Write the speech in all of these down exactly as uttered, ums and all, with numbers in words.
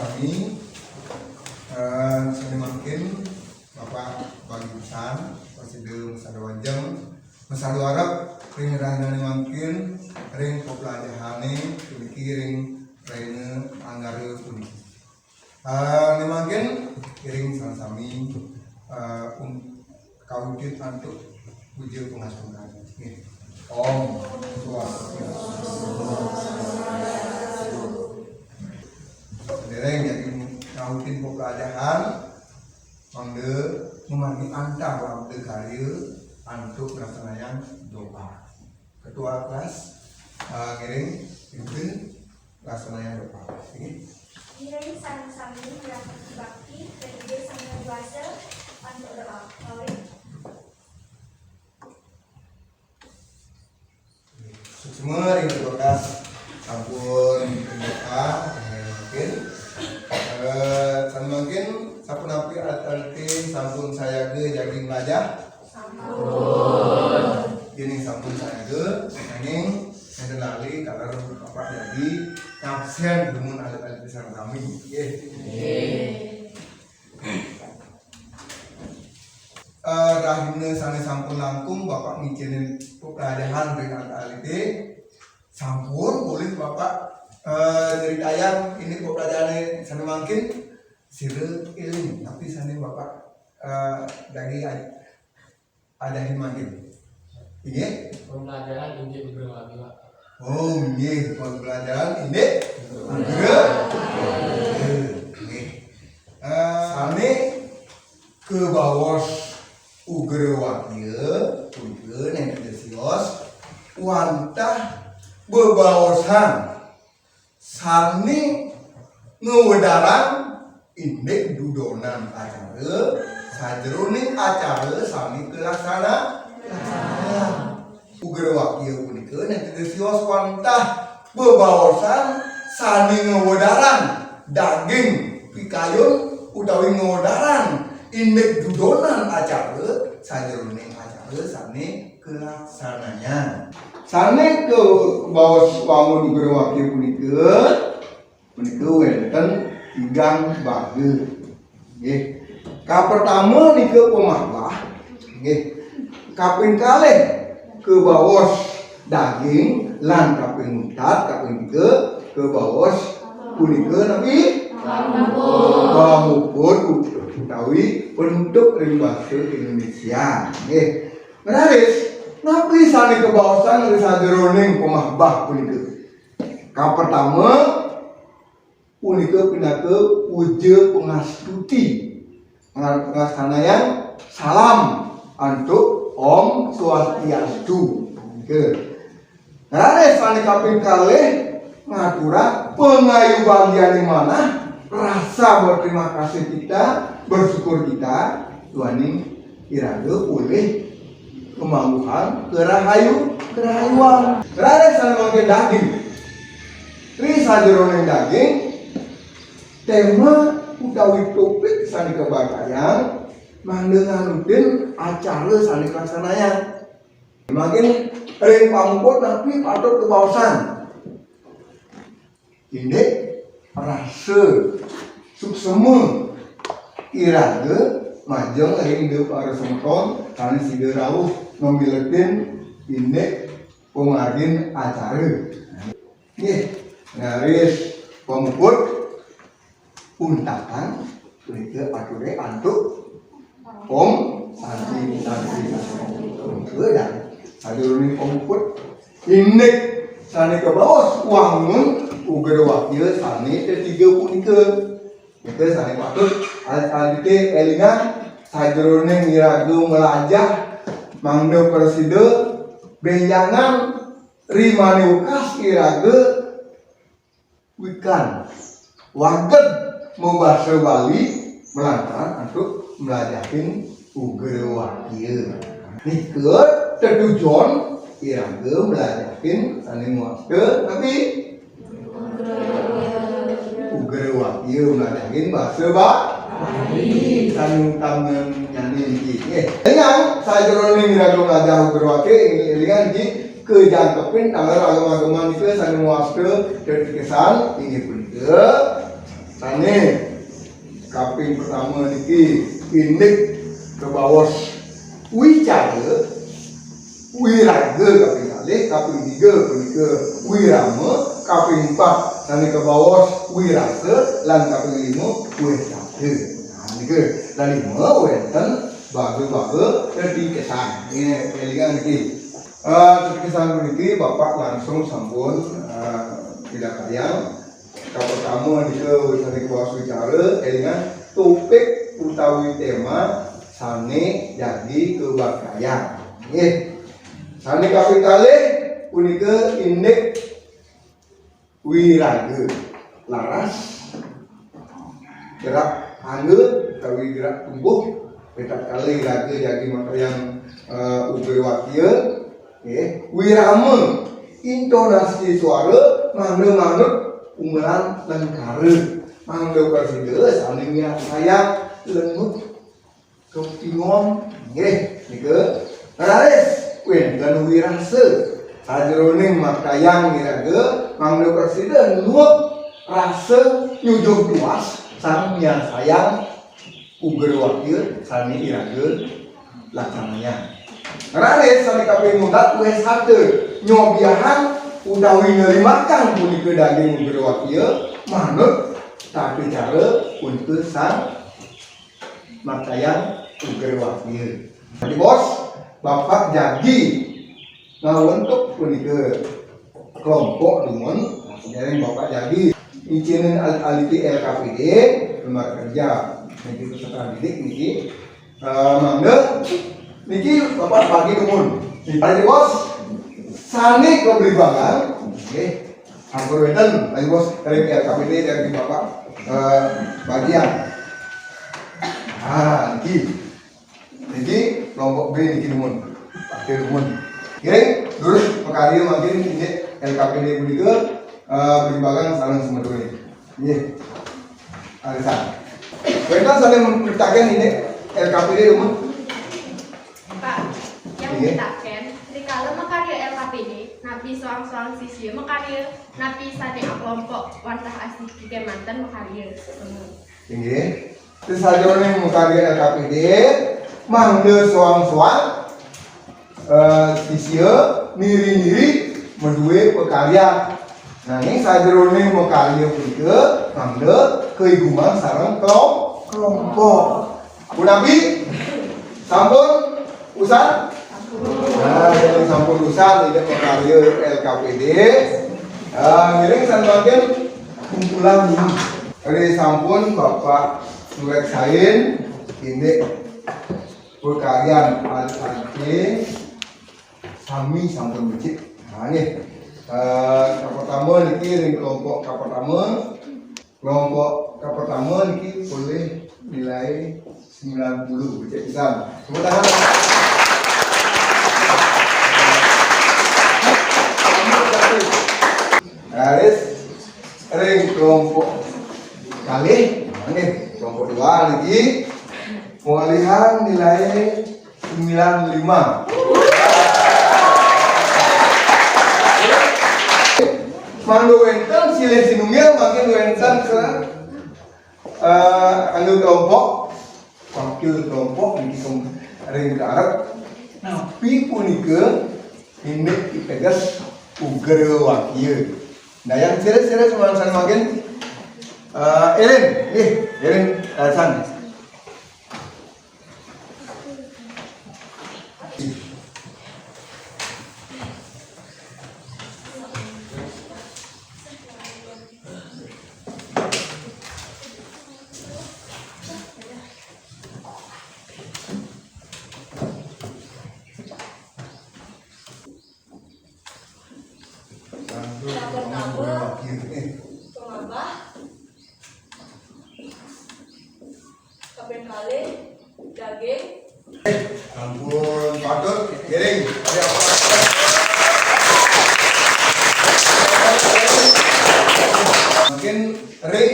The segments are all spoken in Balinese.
Kami, eh, sané mangkin Bapak bagi pesan, prasida masadu ajeng, masadu arep ring rahinané mangkin, ring peplajahané puniki ring rahina Anggara puniki. Eh, né mangkin iring sami-sami, eh, um, kawitin antuk puja pangastuti. Nggih. Om Swastiastu. Sadéréng jagi kawitin peplajahan, mangda ngemani antar labda karya antuk nglaksanayang doa. Ketua kelas, eh, ngiring pimpin nglaksanayang doa. Nggih. Ngiring sami-sami nyerahkan bakti ka Ida Sang Hyang Widi Wasa antuk doa. Kawit. Suksma ring ketua kelas sampun doa, eh, mangkin, eh, sané mangkin sapunapi alit-alité sampun sayaga jagi mlajah? Sampun. Yéning sampun sayaga, nanging nénten lali taler Bapak jagi ngabsén dumun alit-alité sareng sami. Nggih. Nggih. Eh, rahina sané sampun langkung, Bapak ngicénin peplajahan ring alit-alité. Sampun, polih Bapak, eh, nyritayang indik peplajahané sané mangkin, sira éling napi sané Bapak, eh, jagi aj-, ajahin mangkin. Inggih? Pembelajaran indik Ugra Wagya, Pak. Oh, nggih, pembelajaran indik Ugra. Nggih. Eh, sané kabaos Ugra Wagya punika nénten sios wantah bebaosan sané ngwedarang indik dudonan acara sajeroning acara sané kalaksana-, kalaksanayang. Ugra Wagya punika nénten sios wantah bebaosan sané ngwedarang daging pikayun utawi ngwedarang indik dudonan acara sajeroning acara sané kalaksanayang. Sané kabaos wangun Ugra Wagya punika, punika wénten tigang baga. Nggih. Kapertama nika pamahbah. Nggih. Kaping kalih kabaos daging lan kaping untat, kaping tiga kabaos punika napi? Pamuput. Pamuput utawi penutup ring basa Indonesia. Nggih. Raris, napi sané kabaosang ring sajeroning pamahbah punika? Kapertama, punika pinaka puja pangastuti. Nga-, nglaksanayang salam antuk Om Swastiastu. Nggih. Raris sané kaping kalih ngaturang pangayubagianing manah, rasa berterima kasih kita, bersyukur kita, duaning iraga polih kamangguhang karahayu-, karahayuan. Raris sané mangkin daging. Ri sajeroning daging, tema utawi topik sané kabaktayang mangda nganutin acara sané kalaksanayang. Mangkin ring pamuput napi patut kabaosang? Indik rasa suksema iraga majeng ring Ida para semeton sané sida rauh ngamiletin indik pamargin acara. Nggih, raris pamuput untatan punika aturé antuk Om Santi, Santi, Santi. Punika dah sajeroning pamuput indik sané kabaos wangun Ugra Wagya sané katiga punika. Nika sané patut alit-alité élingang sajeroning iraga mlajah mangda prasida bénjangan ri mané wekas iraga wikan wagéd mabasa Bali malantaran antuk mlajahin Ugra Wagya. Nika tetujon iraga mlajahin sané mawasta napi? Ugra Wagya mlajahin basa Ba-, Bali. Sané utamané niki. Nggih. Élingang, sajeroning iraga mlajah Ugra Wagya, élingang niki kajangkepin taler agama-agama nika sané mawasta tetikesan inggih punika. Nggih. Kaping pertama niki indik kabaos wicara, wiraga kaping kalih, kaping tiga punika wirama, kaping empat sane kabaos wirasa, lan kaping lima wisata. Nah, nika kalima wenten baga-baga tetikesan. Nggih, elingan niki. Eh, tetikesan puniki Bapak langsung sampun, eh, pidartayang. Kapertama nika sane kabaos wicara, elingan topik utawi tema sane jagi kabaktayang. Nggih. Sane kaping kalih punika indik wiraga. Laras, gerak angga utawi gerak tumbuh, ritatkala iraga jagi makaryan, eh, ugrawakia, nggih, wirama, intonasi suara mangda manut umelan lengkara, mangda prasida sane miarsayang lenguk kepingon, nggih, nika. Raris wenten wirasa, sajeroning maktayang iraga mangda prasida nuwuh rasa nyujuh tuas sang miarsayang ugrawakia sane iraga laksanayang. Raris sane kaping untat wisata, nyobiahang utawi nerimakang punika daging ugrawakia manut tata cara punika sang maktayang ugrawakia. Jadi bos, Bapak jagi ngawentuk punika kelompok dumun, ngiring Bapak jagi ngincinin alit-alite L K P D, lembaga kerja, niki peserta didik niki. Eh, mangda niki Bapak bagi dumun. Jadi bos, sane keblibangan, nggih. Ampun wenten, ayo bos, ring L K P D dari Bapak, eh, bagian. Ah, niki. Niki kelompok B niki dumun. Pakai dumun. Ngiring, durus makarya mangkin indik L K P D punika, eh, blimbangan sareng semeton. Nggih. Arisan. Wenten sane mriptaken indik L K P D dumun? Pak, yang Nggih. Mriptaken, rikala makarya L K P D, napi soang-soang sisia makarya, napi sane akelompok wantah asiki kemanten makarya. Inggih. Sajeroning makarya L K P D, mangda soang-soang, eh, sisia niri-niri madue pakarya. Nanging sajeroning makarya punika, mangda kaiguman sareng kelom-, kelompok. Punapi? Sampun usan? Nah, yen sampun usan, indik makarya L K P D. Ah, ngiring sane mangkin kumpulan. Ri sampun Bapak Surek Sain, indik pakaryan alit-alite sami sampun becik. Nah, nggih. Eh, kapertama niki ring kelompok kapertama. Kelompok kapertama niki polih nilai sembilan puluh, becik pisan. Tepuk tangan. Garis ring kelompok kalih, nggih, kelompok dua niki, mengalihan nilai sembilan lima. Mangda wenten silih sinunggil, mangkin wenten ke, eh, anu kelompok, wakil kelompok niki sem-, ring karep. Napi punika indik piteges ugrawakia. Nah, yang sira-sira sumangsan mangkin, eh, Elin, nggih, Elin, eh, san. Sampun nambah. Kaping kalih, daging. Ampun, patut, ngiring. Mangkin ring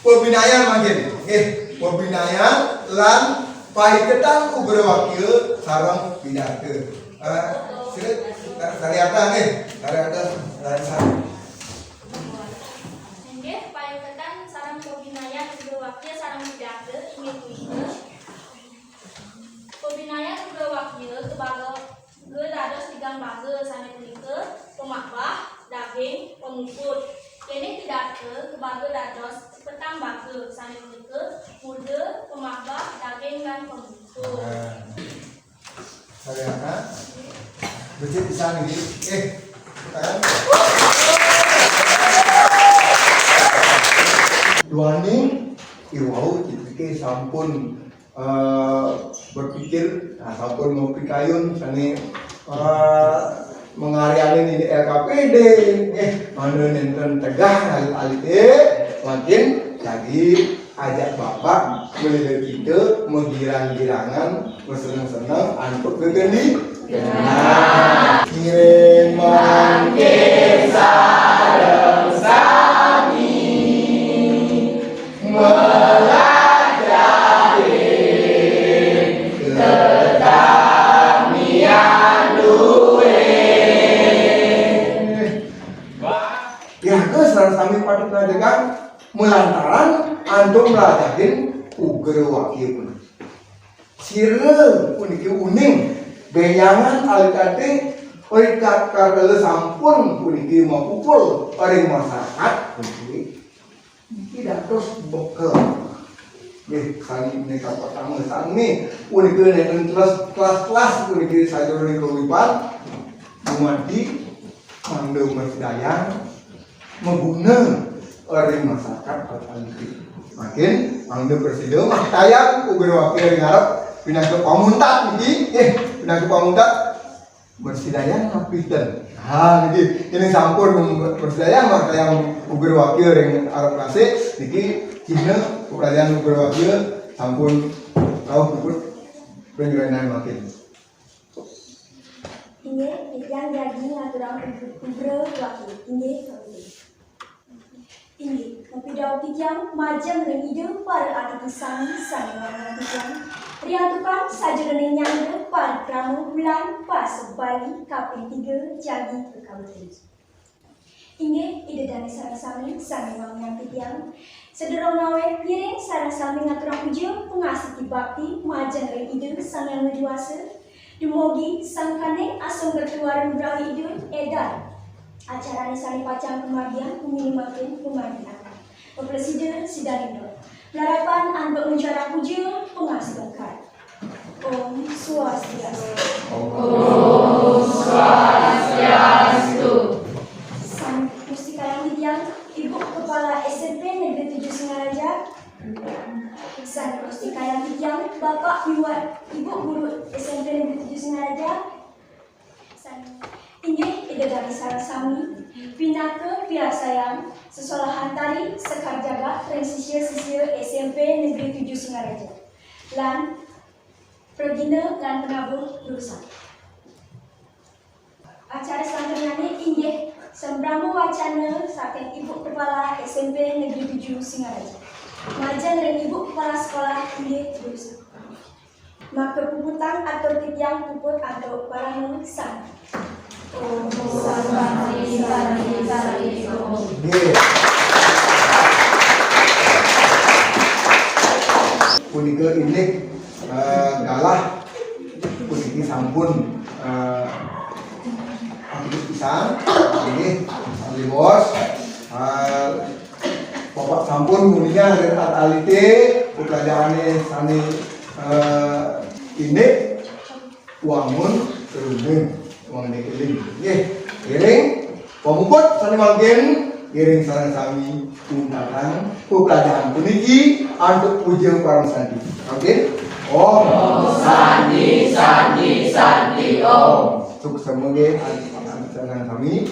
pabinayan mangkin. Nggih, pabinayan lan paiketan ugrawakia sareng pidarta. Eh, sila, Sariata nggih, Sariata, Sariata. Inggih, paiketan sareng Wakya sareng pidarta inggih punika pabinayan Ugra Wakya kabaga dados tigang baga, sane punika pamahbah, daging, pamuput. Yening pidarta kabaga dados petang baga, sane punika murda, pamahbah, daging, lan pamuput. Sareng, ha? Becik pisan niki. Eh, tangan. Duaning iwau citike sampun, eh, berpikir, nah, sampun mapikayun sane, eh, mangaryanin ini L K P D, eh, mangda nenten tegeh alit-alite, makin jagi ajak Bapak malila kita magirang-girangan, maseneng-seneng antuk gegendi. Ngiring mangkin sareng sami melajahin tetamian duwin. Ya, sareng sami patut ngadegang malantaran antuk melajahin Ugra Wakya puniki. Sira puniki uning benjangan alit-alite, ori ka-, kala sampun puniki mapupul ring masarakat puniki. Niki dados bekel. Nggih, sami menika pertama sami puniki nenten kelas, kelas-kelas puniki sajeroning kauripan dumadi mangda mrasidayang maguna ring masarakat alit-alite. Makin mangda prasida makitayang Ugra Wakya ring ngarep pinaka pamuntat niki, nggih, pinaka pamuntat mrasidayang napiten. Ha, niki, ini sampun mrasidayang makitayang Ugra Wakya ring ngarep klasik niki, cihna kaprasidayang Ugra Wakya sampun rauh puput ring rena makin. Inggih, titiang jagi ngaturang Ugra Wakya. Inggih, kawiti. Inggih, mapidauh titiang majeng ring Ida para atiti sami sane wangiang titiang. Riantukan sajeroning nyangga parikrama Bulan Basa Bali kaping tiga jagi kakawitin. Inggih, Ida dane sareng sami sane wangiang titiang. Sadurung ngawit, ngiring sareng sami ngaturang puja pangastiti bakti majeng ring Ida Sang Hyang Widhi Wasa. Dumugi sangkaning asung ketuaran brawi Ida Eda. Acarane sane pacang kamargiang, mangkin pamargin akan. Paplesida sidaning dot. Larapan antuk nguncarang puja pangastungkar. Om Swastiastu. Om Swastiastu. Sami mustikayang titiang, Ibu Kepala S M P Negeri Tujuh Singaraja. Sami mustikayang titiang, Bapak miwah Ibu Guru S M P Negeri Tujuh Singaraja. Sami. Inggih, Ida dane sareng sami, pinaka piarsayang sesolahan tari Sekar Jagat ring sisya-sisya S M P Negeri Tujuh Singaraja. Lan pragina lan penabuh durusang. Acara salanturnyane inggih sambrama wacana saking Ibu Kepala S M P Negeri Tujuh Singaraja. Majeng ring Ibu Kepala Sekolah inggih durusang. Maka puputang atur titiang puput antuk parama santi. Om Santi, Santi, Santi, Om. Nggih. Punika indik, eh, galah puniki sampun, eh, aktif pisan. Nggih, Bos. Eh, Bapak sampun nguningang ring alit-alite, peplajarane sane, eh, indik wangun truna, wangun eling. Nggih, ngiring pamuput sane mangkin, ngiring sareng sami untatang peplajaran puniki antuk puja parama santi. Mangkin, Om. Om Santi, Santi, Santi, Om. Suksma nggih, alit-alit sareng sami.